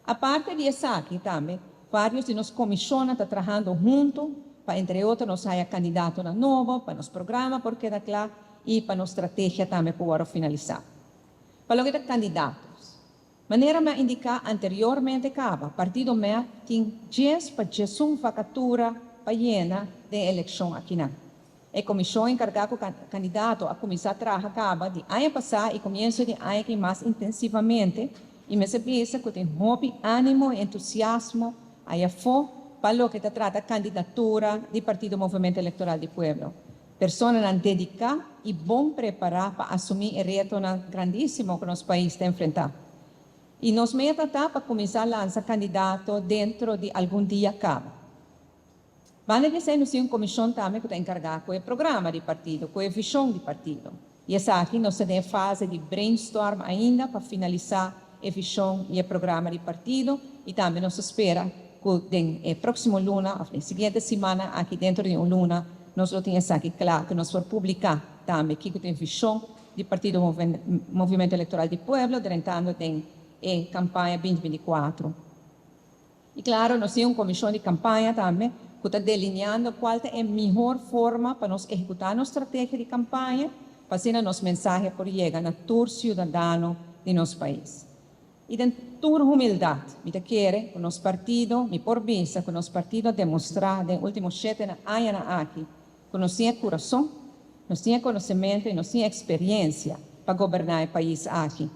Aparte di esaki tambe, varios di nos comisionnan ta trahando hunto pa entre otro nos haya candidatonan nobo, pa nos programa por keda cla y pa nos strategia tambe por wordo finalisa. Pa loke ta candidatos, manera mi a indica anteriormente caba, partido mep tin djes pa djesun vacatura pa yena den e eleccion akinan. E comision encarga cu candidato a cuminsa traha caba di aña pasa y comienso di aña aki mas intensivamente y mester bisa cu tin hopi animo y entusiasmo ayafo pa loke ta trata candidatura di Partido Movemento Electoral di Pueblo. Personanan dedica y bon prepara pa asumi e retonan grandisimo cu nos pais ta enfrenta. Y nos meta ta pa cuminsa lansa candidato dentro di algun dia caba. Banda di esei nos tin un komishon tambe ku ta enkargá ku e programa di partido, ku e vishon di partido. I esaki nos ta den e fase di brainstorm ainda pa finalisá e vishon i e programa di partido i tambe nos ta spera ku den e próksimo luna òf den siguiente simannan aki dentro di un luna nos lo tin esaki kla ku nos por publiká tambe kiko ta e vishon di Partido Movimento Electoral di Pueblo drentando den e kampaña binti 24. Y claro, nos tin un comision di campaña tambe cu ta delineando cual ta e mihor forma pa nos ehecuta nos strategia di campaña pa asina nos mensahe por yega na tur ciudadano di nos pais. Y den tur humildad mi ta kere cu nos partido, mi por bisa cu nos partido a demostra den ultimo shete añanan aki cu nos tin e curason, nos tin e conocemento y nos tin e experiencia pa goberna e pais aki.